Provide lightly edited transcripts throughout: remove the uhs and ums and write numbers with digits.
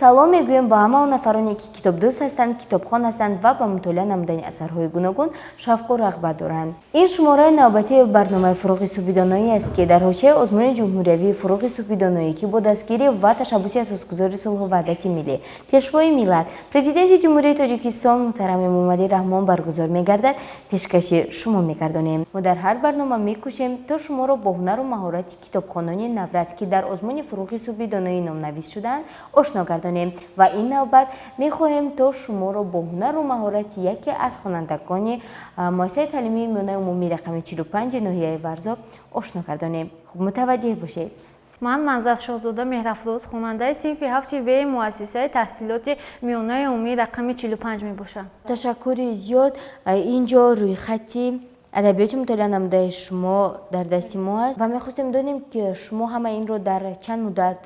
Салом мегӯем ба ҳама он нафароне, ки китобдӯст ҳастанд, китобхон ҳастанд ва ба мутолиа намудани асарҳои гуногун шавқу рағбат доранд. Ин шумораи навбатии барномаи «Фурӯғи субҳи доноӣ» аст, ки дар ҳошияи озмуни ҷумҳуриявии «Фурӯғи субҳи доноӣ», ки бо дастгирӣ ва ташаббуси асосгузори сулҳу ваҳдати миллӣ, Пешвои миллат, Президенти Ҷумҳурии Тоҷикистон муҳтарам Эмомалӣ Раҳмон баргузор мегардад, пешкаши шумо мегардонем. Мо дар ҳар барнома мекӯшем, то шуморо бо ҳунару маҳорати китобхонони наврас, ки дар озмуни «Фурӯғи субҳи доноӣ» номнавис шудаанд, ошно гардонем ва ин навбат мехоҳем, то шуморо бо ҳунару маҳорати яке аз хонандагони муассисаи таълимии миёнаи умумии рақами 45 ноҳияи Варзоб ошно гардонем. Хуб, мутаваҷҷеҳ бошед. Ман Манзаршоҳзода Меҳрафрӯз, хонандаи синфи ҳафти б муассисаи таҳсилоти миёнаи умумии рақами 45 мебошам. Ташаккури зиёд. Ин ҷо рӯйхати адабиёти мутолиа намудаи шумо дар дасти мо аст ва мехостем донем, ки шумо ҳама инро дар чанд муддат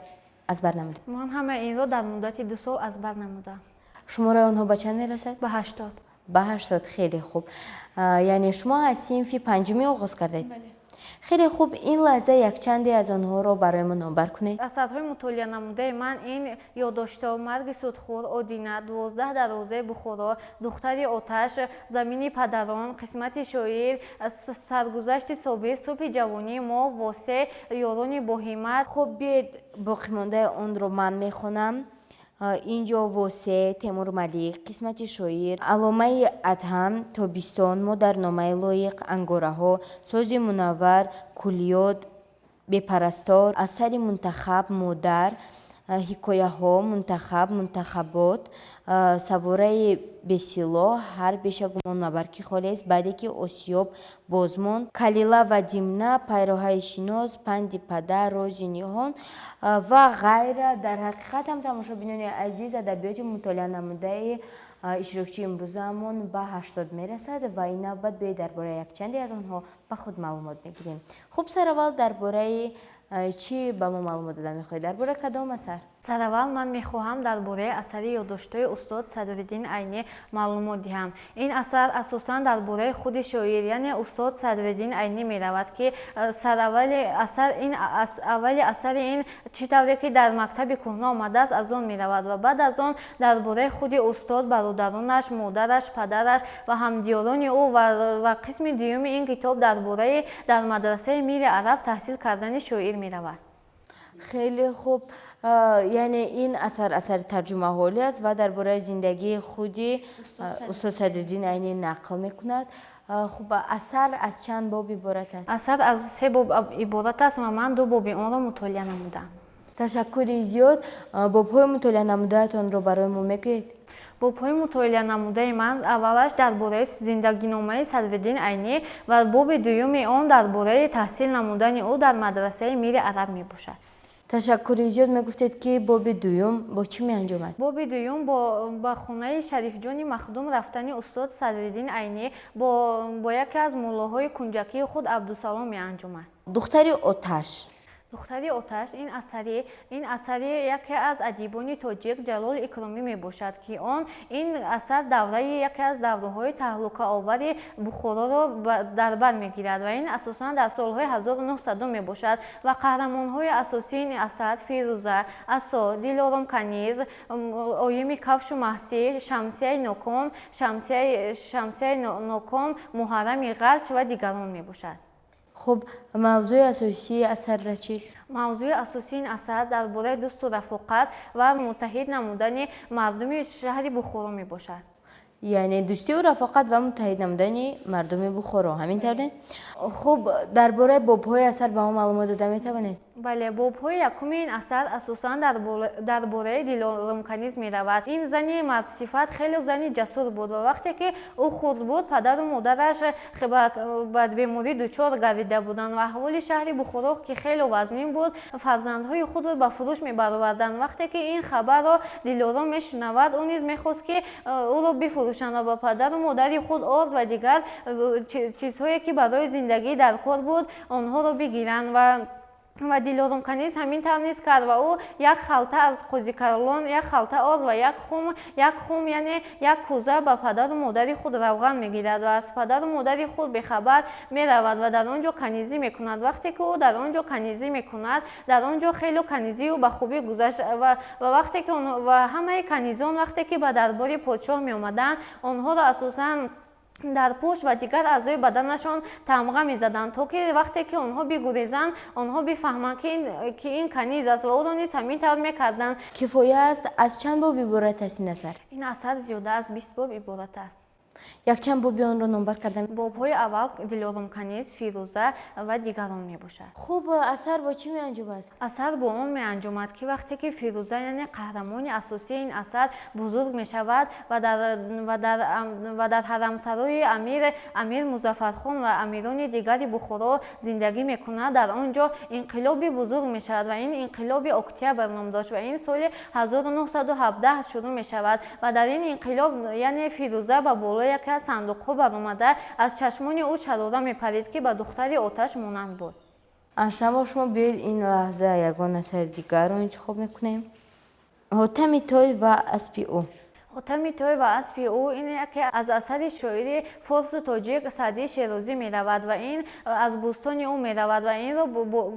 аз бар намудед? Ман ҳама инро дар муддати 2 сол аз бар намудам. Шумораи онҳо ба чанд мерасад? Ба 80. Ба 80. Хеле хуб. Яъне шумо аз синфи панҷумӣ оғоз кардед? Хеле хуб. Ин лаҳза якчанде аз онҳоро барои мо номбар кунед. Асарҳои мутолиа намудаи ман ин «Ёддоштҳо», «Марги судхӯр», «Одина», «12 дарвозаи Бухоро», «Духтари оташ», «Замини падарон», «Қисмати шоир», «Саргузашти Собир», «Субҳи ҷавонии мо», «Восе», «Ёрони боҳиммат». Хуб, биёед, боқимондаи онро ман мехонам. Ин ҷо «Восе», «Темур Малик», «Қисмати шоир», «Алломаи Адҳам», «Тобистон», «Модарномаи лоиқ», «Ангораҳо», «Сози мунаввар», «Куллиёт», «Бепарастор», асари мунтахаб, «Модар», ҳикояҳо, мунтахаб, мунтахабот, «Савораи бесилоҳ», «Ҳар беша гумон мабар, ки холиест», «Баъде ки осиёб бозмонд», «Калила ва Димна», «Пайроҳаи шинос», «Панди падар», «Рози ниҳон» ва ғайра. Дар ҳақиқат ҳам, тамошобинони азиз, адабиёти мутолиа намудаи иштирокчии имрӯзаамон ба 80 мерасад ва ин навбат биёед, дар бораи якчанде аз онҳо ба худ маълумот мегирем. Хуб, сараввал дар бораи чӣ ба мо маълумот дода мехоҳед? Дар бораи кадом асар? Сараввал ман мехоҳам дар бораи асари «Ёддоштҳои устод Садриддин Айнӣ» маълумот диҳам. Ин асар асосан дар бораи худи шоир, яъне устод Садриддин Айнӣ меравад, ки сараввали асар ин аввали асари ин чӣ тавре ки дар мактаби кӯҳна омадааст, аз он меравад ва баъд аз он дар бораи худи устод, бародаронаш, модараш, падараш ва ҳамдиёрони ӯ ва қисми дуюми ин китоб дар бораи дар мадрасаи Мири Араб таҳсил кардани шоир меравад. Хеле хуб. Яъне ин асар асари тарҷумаҳолӣ аст ва дар бораи зиндагии худи устод Садриддин Айнӣ нақл мекунад. Хуб, асар аз чанд боб иборат аст? Асар аз се боб иборат аст ва ман ду боби онро мутолиа намудам. Ташаккури зиёд. Бобҳои мутолиа намудаатонро барои мо мегӯед? Бобҳои мутолиа намудаи ман аввалаш дар бораи зиндагиномаи Садриддин Айнӣ ва боби дуюми он дар бораи таҳсил намудани ӯ дар мадрасаи Мири Араб мебошад. Ташаккури зиёд. Мегуфтед, ки боби дуюм бо чӣ меанҷомад? Боби дуюм бо ба хонаи Шарифҷони Махдум рафтани устод Садриддин Айнӣ бо яке аз муллоҳои кунҷакии худ, Абдусалом, меанҷомад. «Духтари оташ»? «Духтари оташ» ин асари яке аз адибони тоҷик Ҷалол Икромӣ мебошад, ки он ин асар давраи яке аз давраҳои таҳлукаовари Бухороро дар бар мегирад ва ин асосан дар солҳои 1900 мебошад ва қаҳрамонҳои асосии ин асар Фирӯза, Асо, Дилором каниз, Оюми кафшу маҳсир, Шамсияи ноком, Шамсияи ноком, Муҳаррами Ғалч ва дигарон мебошад. Хуб, мавзӯи асосии асар дар чист? Мавзӯи асосии ин асар дар бораи дӯсту рафоқат ва муттаҳид намудани мардуми шаҳри Бухоро мебошад. Яъне дӯстию рафоқат ва муттаҳид намудани мардуми Бухоро, ҳамин тавр? Хуб, дар бораи бобҳои асар ба мо маълумот дода метавонед? Бале, бобҳои якуми ин асар асосан дар бораи Дилоромканиз меравад. Ин зани мардсифат хеле зани ҷасур буд ва вақте ки ӯ хурд буд, падару модараш ба беморӣ дучор гардида буданд ва аҳволи шаҳри Бухоро ки хеле вазнин буд, фарзандҳои худро ба фурӯш мебароварданд. Вақте ки ин хабарро Дилором мешунавад, ӯ низ мехост, ки ӯро бифурӯшанд ва ба падару модари худ орд ва дигар чизҳое, ки барои зиндагӣ дар кор буд, онҳоро бигиранд ва Ва Дилором каниз ҳамин тавр низ кард ва ӯ як халта аз қозикалон, як халта орд ва як хум, яъне як кӯза ба падару модари худ равған мегирад ва аз падару модари худ бехабар меравад ва дар он ҷо канизӣ мекунад. Вақте ки ӯ дар он ҷо канизӣ мекунад, дар он ҷо хело канизии ӯ ба хубӣ гузашт ва вақте ки ва ҳамаи канизон вақте ки ба дарбори подшоҳ меомаданд, онҳоро асосан дар пушт ва дигар аъзои баданашон тамға мезаданд, то ки вақте ки онҳо бигурезанд, онҳо бифаҳманд, ки ин каниз аст, ва ӯро низ ҳамин тавр мекарданд. Кифоя аст. Аз чанд боб иборат аст ин асар? Ин асар зиёда аз 20 боб иборат аст. Якчанд боби онро номбар кардам. Бобҳои аввал Дилором каниз, Фирӯза ва дигарон мебошад. Хуб, асар бо чӣ меанҷомад? Асар бо он меанҷомад, ки вақте ки Фирӯза, яъне қаҳрамони асосии ин асар, бузург мешавад ва дар ҳарамсарои амир Музаффархон ва амирони дигари Бухоро зиндагӣ мекунад, дар он ҷо инқилоби бузург мешавад ва ин инқилоби Октябр ном дошт ва ин соли 1917 шурӯъ мешавад. Ва дар ин инқилоб, яъне Фирӯза ба болои яке аз сандуқҳо баромада, аз чашмони ӯ шарора мепарид, ки ба духтари оташ монанд буд. Аҳсан бо шумо. Биёед, ин лаҳза ягон асари дигарро интихоб мекунем. Ҳотами Той ва аспи ӯ. Ҳотами Той ва аспи ӯ — ин яке аз асари шоири форсу тоҷик Саъдии Шерозӣ меравад ва ин аз Бӯстони ӯ меравад ва инро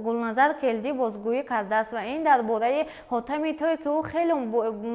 Гулназар Келдӣ бозгӯӣ кардааст. Ва ин дар бораи Ҳотами Той, ки ӯ хеле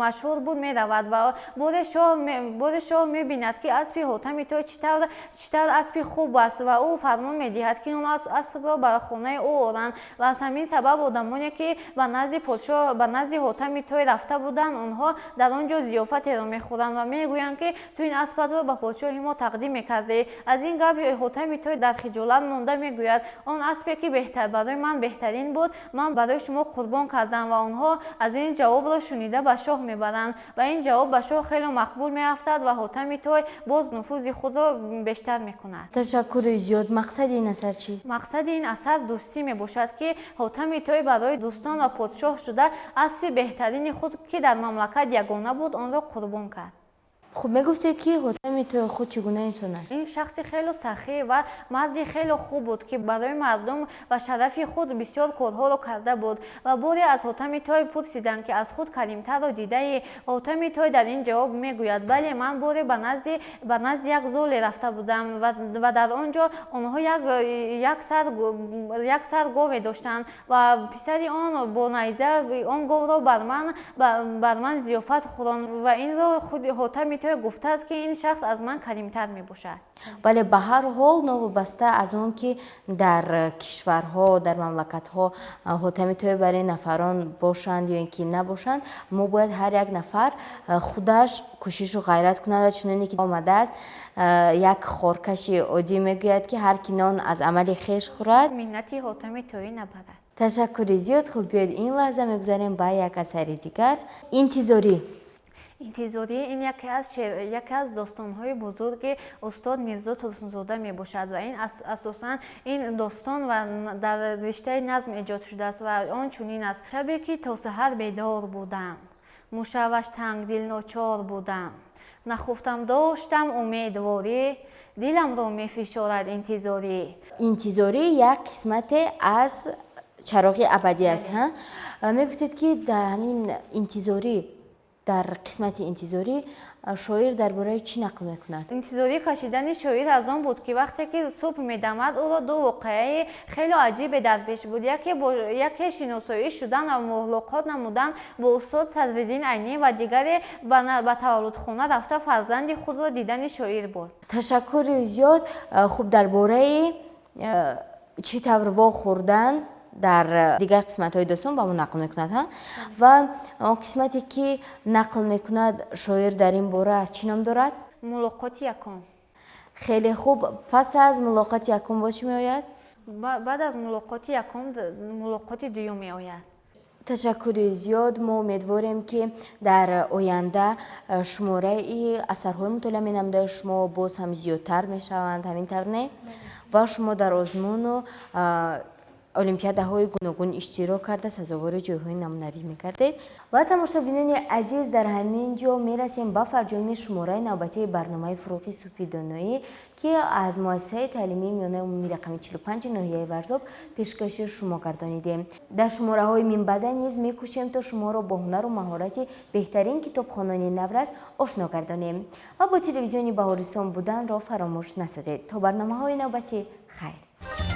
машҳур буд, меравад. Ва боре шоҳ мебинад, ки аспи Ҳотами Той чӣ тавр аспи хуб аст, ва ӯ фармон медиҳад, ки он аспро ба хонаи ӯ оранд. Ва аз ҳамин сабаб одамоне, ки ба назди подшоҳ, ба назди Ҳотами Той рафта буданд, онҳо дар он ҷо зиёфатеро мехӯранд ва мегӯянд, ки ту ин аспатро ба подшоҳи мо тақдим мекардӣ. Аз ин гап Ҳотами Той дар хиҷолат монда мегӯяд: «Он аспе, ки барои ман беҳтарин буд, ман барои шумо қурбон кардам». Ва онҳо аз ин ҷавобро шунида ба шоҳ мебаранд ва ин ҷавоб ба шоҳ хеле мақбул меафтад ва Ҳотами Той боз нуфузи худро бештар мекунад. Ташаккури зиёд. Мақсади ин асар чист? Мақсади ин асар дӯстӣ мебошад, ки Ҳотами Той барои дӯстон ва подшоҳ шуда, аспи беҳтарини худ, ки дар мамлакат ягона буд, онро қурбон кард. Хуб, мегуфтед, ки Ҳотами Той худ чӣ гуна инсон аст? Ин шахси хело сахӣ ва марди хело хуб буд, ки барои мардум ва шарафи худ бисёр корҳоро карда буд. Ва боре аз Ҳотами Той пурсиданд, ки аз худ каримтарро дидаӣ? Ҳотами Той дар ин ҷавоб мегӯяд: «Бале, ман боре ба назди як золе рафта будам ва дар он ҷо онҳо як сар гове доштанд ва писари он бо найза он говро бар ман зиёфат хӯронд». Ва инро худи Ҳотами Той гуфтааст, ки ин шахс аз ман каримтар мебошад. Бале, ба ҳар ҳол, новобаста аз он ки дар кишварҳо, дар мамлакатҳо Ҳотами Той барои нафарон бошанд ё ин ки набошанд, мо бояд ҳар як нафар худаш кӯшишу ғайрат кунад. Ва чуноне ки омадааст, як хоркаши оддӣ мегӯяд, ки ҳар ки нон аз амали хеш хӯрад, миннати Ҳотами Тоӣ набарад. Ташаккури зиёд. Хуб, биёед, ин лаҳза мегузарем ба як асари дигар. Интизорӣ. Интизорӣ — ин яке аз достонҳои бузурги устод Мирзо Турсунзода мебошад ва ин асосан ин достон ва дар риштаи назм эҷод шудааст ва он чунин аст: Шабе ки то саҳар бедор будам, мушавваш тангдил ночор будам, нахуфтам, доштам умедворӣ, диламро мефишорад интизорӣ. Интизорӣ як қисмате аз Чароғи абадӣ аст. Мегуфтед, ки дар ҳамин интизорӣ, дар қисмати интизорӣ шоир дар бораи чӣ нақл мекунад? Интизорӣ кашидани шоир аз он буд, ки вақте ки субҳ медамад, ӯро ду воқеаи хело аҷибе дар пеш буд. Яке шиносоӣ шудан ва мулоқот намудан бо устод Садриддин Айнӣ ва дигаре ба таваллудхона рафта, фарзанди худро дидани шоир буд. Ташаккури зиёд. Хуб, дар бораи чӣ тавр вохӯрдан дар дигар қисматҳои достон ба мо нақл мекунад. Ва он қисмате, ки нақл мекунад шоир, дар ин бора чӣ ном дорад? Мулоқоти якум. Хеле хуб. Пас аз мулоқоти якум боз чӣ меояд? Баъд аз мулоқоти якум мулоқоти дуюм меояд. Ташаккури зиёд. Мо умедворем, ки дар оянда шумораи асарҳои мутолиа менамудаи шумо боз ҳам зиёдтар мешаванд, ҳамин тавр не? Ва шумо дар озмуну Олимпиадаҳои гуногун иштирок карда, сазовори ҷойҳои намунавӣ мегардед. Ва тамошобинони азиз, дар ҳамин ҷо мерасем ба фарҷоми шумораи навбатии барномаи «Фурӯғи субҳи доноӣ», ки аз муассисаи таълимии миёнаи умумии рақами 45 ноҳияи Варзоб пешкаши шумо гардонидем. Дар шумораҳои минбаъда низ мекӯшем, то шуморо бо ҳунару маҳорати беҳтарин китобхонони наврас ошно гардонем ва бо телевизиони Баҳористон буданро фаромӯш насозед. То барномаҳои навбатӣ, хайр.